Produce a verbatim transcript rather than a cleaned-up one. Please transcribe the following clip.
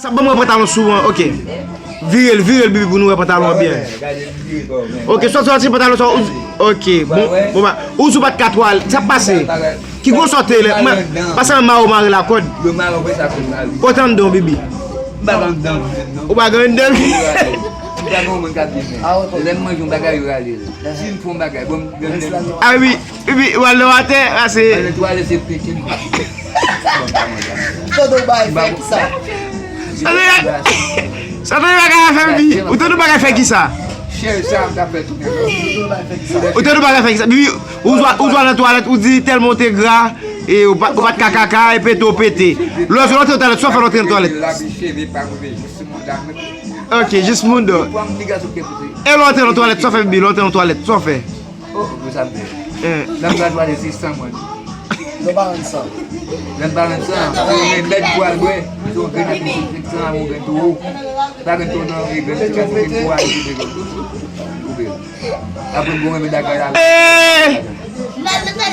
Sa ban mwen pantalon sou an, ok. Vire l, vire l, Bibi, pou nou wè pantalon an byen. Ok, sòti, sòti pantalon sa, ou, ok, bon, bon, ba, ou sou pa t ka twal, sa k pase? Ki gwo sòte lè, mwen, pase an mawo mare lakòd. Yo mare, mwen sa fè mare. Kote anndan, Bibi? M pa gen anndan, non. Ou pa gen anndan? M pa gen moun k ap di men. Lè m manje yon bagay, yo rale l. Si m fè yon bagay, bon, m gen anndan. Ah wi. Epi, w al nan atè, a se. Nan twalèt, se pete m. Tonton bay fè kisa? Sa te, sa te bagay a fè, Bibi. Ou tande bagay fè kisa? Chè sa, m ta fè tou. Ou tande bagay fè kisa? Bibi, ou zwa, ou zwa nan twalèt, ou di tèlman ou te gra, e ou pa, ou pa t ka kaka, e pete ou pete. Lè w antre nan twalèt, sa w fè lè w antre nan twalèt? Ok, jis moun dò. E lè w antre nan twalèt, sa w fè, Bibi? Lè w antre nan twalèt, sa w fè? Oh, pou sa m fè. Eh. Lè m pral pale, se san mwen. Lè w pa rann san. Lè m pa rann san, se yon remèd pou al bwè. Se yon grenn dezenfektan, yon grenn towo. Pa grenn towo non, e grenn ti kasikil pou al koupe l. Koupe l. Apre m gon remèd ak gaz. Eh!